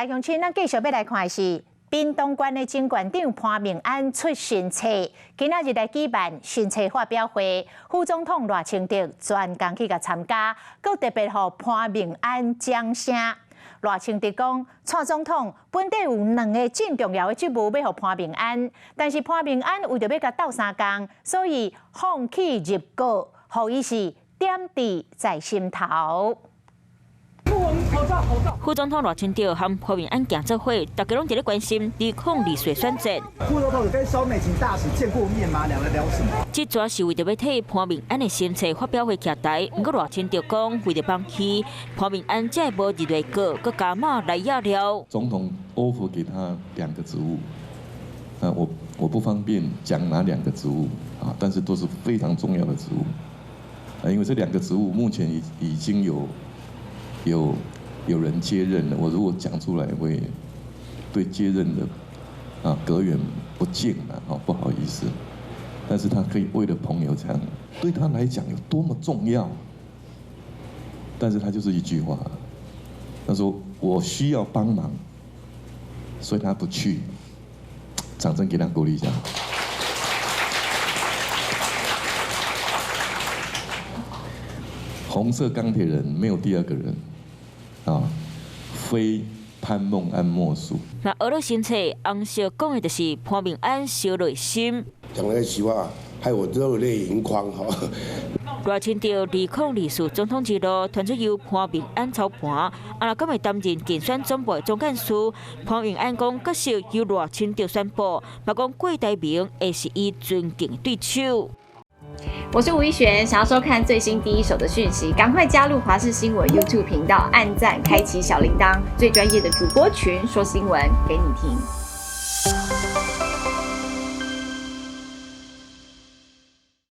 鄉親，咱繼續欲來看的是屏東縣的前縣長潘孟安出新冊，今仔日來舉辦新冊發表會，副總統賴清德專工去共參加，閣特別予潘孟安掌聲。賴清德講，蔡總統本底有兩个真重要的職務欲予潘孟安，但是潘孟安為著欲共鬥相共，所以放棄入閣，予伊是點佇在心頭。副總統賴清德和潘孟安行做伙，大家攏佇咧關心2024選戰。副總統有跟蕭美琴大使見過面嗎？兩人聊什麼？這逝是為著欲替潘孟安的新冊發表會徛台，毋過賴清德講，為著放棄潘孟安，才會無入內閣，閣加碼來壓了。總統 offer 給他兩個職務，啊，我不方便講哪兩個職務啊，但是都是非常重要的職務，啊，因為這兩個職務目前已經有人接任了，我如果講出來會對接任的啊閣員不敬了，哦，不好意思。但是他可以為了朋友這樣，對他來講有多麼重要。但是他就是一句話，他說我需要幫忙，所以他不去。掌聲給他鼓勵一下。紅色鋼鐵人沒有第二個人。啊，非潘孟安莫屬。那學了新冊，紅色講的就是潘孟安燒內心。講那句話，害我熱淚盈眶哈。賴清德2024總統之路，傳出由潘孟安操盤，啊，若敢會擔任競選總部的總幹事？潘孟安講，確實由賴清德宣布，嘛講郭台銘會是伊尊敬對手。我是吳一璇，想要收看最新第一手的訊息，趕快加入華視新聞 YouTube 頻道，按讚，開啟小鈴鐺，最專業的主播群說新聞給你聽。